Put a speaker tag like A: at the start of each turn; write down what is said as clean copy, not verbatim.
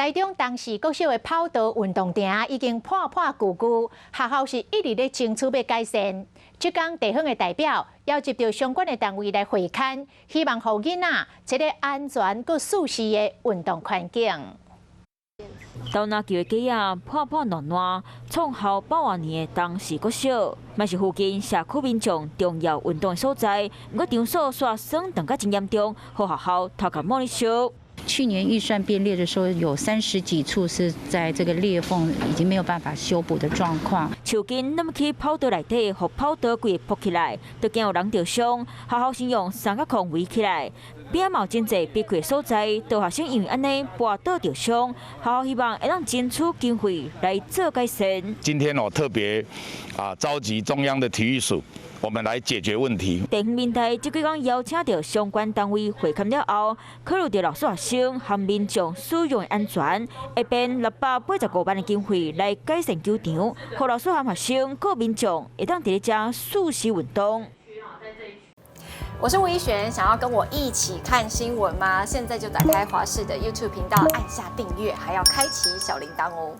A: 台中東勢國小的跑道運動場已經破破舊舊，學校是一直咧爭取欲改善。這工地方的代表邀集著相關的單位來會勘，希望予囡仔一个安全閣舒適的運動環境。
B: 投籃球的架仔破破爛爛，創校百外年的東勢國小，嘛是附近社區民眾重要運動的所在。毋過場所煞損斷甲真嚴重，予學校頭殼摸咧燒。
C: 去年預算編列的時候，有30幾處是在這個裂縫已經沒有辦法修補的狀況。
B: 樹根攏去跑道內底，予跑道規个噗起來，都驚有人著傷。學校先用三角框圍起來，邊仔嘛有真濟閉開所在，著學生因為按呢跋倒著傷。學校希望會當爭取經費來做改善。
D: 今天我特別啊召集中央的體育署，我們來解決問題。
B: 地方民代這幾工邀請著相關單位會勘了後，考慮著老師學生和民眾使用的安全，會編685萬的經費來改善球場，予老師和學生、閣民眾會當佇咧遮舒適運動。
E: 我是吳怡璇，想要跟我一起看新聞嗎？現在就打開華視的 YouTube 頻道，按下訂閱，還要開啟小鈴鐺哦。